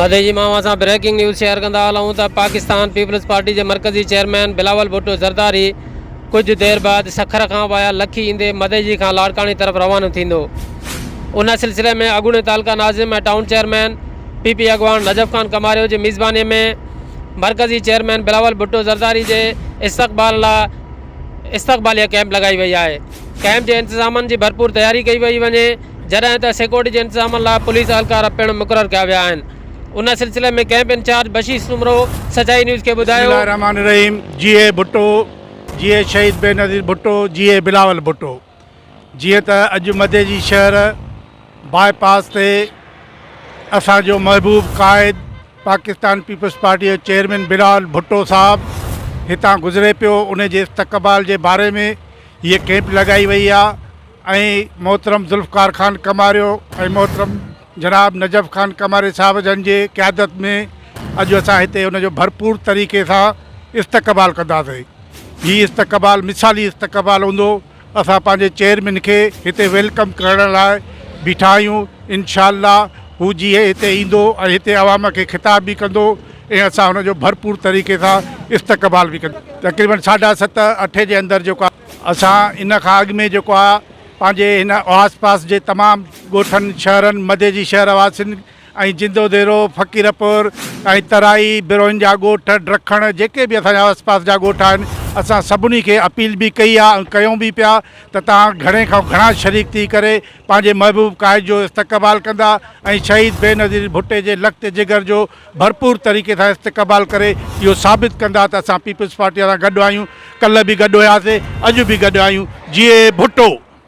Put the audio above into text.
مدئي جي مان اوهان سان بريڪنگ نيوز شيئر ڪندا هلون ته پاڪستان پيپلز پارٽي جي مرڪزي چيئرمين بلاول ڀٽو زرداري ڪجهه دير بعد سکر کان وايا لکي ايندي مدئجي کان لاڙڪاڻي طرف روانو ٿيندو. ان سلسلي ۾ اڳوڻي تعلقه ناظم ۽ ٽائون چيئرمين پي پي اڳواڻ نجف خان ڪماريو جي ميزباني ۾ مرڪزي چيئرمين بلاول ڀٽو زرداري جي استقبال لاء استقباليه ڪئمپ لڳائي وئي آهي. ڪئمپ جي انتظامن جي ڀرپور تياري ڪئي وئي وڃي جڏهن ته سيڪيورٽي جي انتظامن لاء پوليس اهلڪار پڻ مقرر ڪيا ويا آهن. ان سلسلي ۾ camp incharge Bashir Soomro Sachai news کي بسم ٻڌايو. الله الرحمٰن الرحيم جيئي ڀٽو جيئي شهيد بينظير ڀٽو جيئي بلاول ڀٽو جيئن ته اڄ مديجي شهر باء پاس تي اسان جو محبوب قائد پاڪستان پيپلز پارٽي جو چيئرمين بلاول ڀٽو صاحب هتان گذري پيو ان جي استقبال جي باري ۾ هيء ڪئمپ لڳائي وئي آهي ۽ محترم ذوالفقار خان ڪماريو ۽ محترم جناب نجف خان ڪماري صاحب جن جي قيادت ۾ اڄ اسان هتي ان جو ڀرپور طريقي سان استقبال ڪنداسين. هي استقبال مثالي استقبال هوندو. اسان پنهنجي چيئرمين کي هتي welcome ڪرڻ لاء بيٺا آهيون. انشاء الله هو جيئن هتي ايندو ۽ هتي عوام کي خطاب به ڪندو ۽ اسان هن جو ڀرپور طريقي سان استقبال به ڪنداسين. تقريبن ساڍا ست اٺين جي اندر جيڪو آهي اسان ان کان اڳ ۾ جيڪو آهي پنهنجي هن آس پاس جي تمام ڳوٺن شهرن مديجي شهر واسين ۽ جندو ديرو فقيرپور ۽ ترائي بروهين جا ڳوٺ ڊکڻ جيڪي به اسان جا آس پاس جا ڳوٺ آهن اسان سڀني کي اپيل به ڪئي آهي ۽ ڪيون به پيا ته توهان گهڻي کان گهڻا شريڪ ٿي ڪري پنهنجي محبوب قائد جو استقبال ڪندا ۽ شهيد بينظير ڀٽي جي لخت جگر جو ڀرپور طريقي سان استقبال ڪري اهو ثابت ڪندا ته اسان پيپلز پارٽي سان گڏ آهيون ڪلهه به گڏ هياسي اڄ به گڏ آهيون جيئي ڀٽو.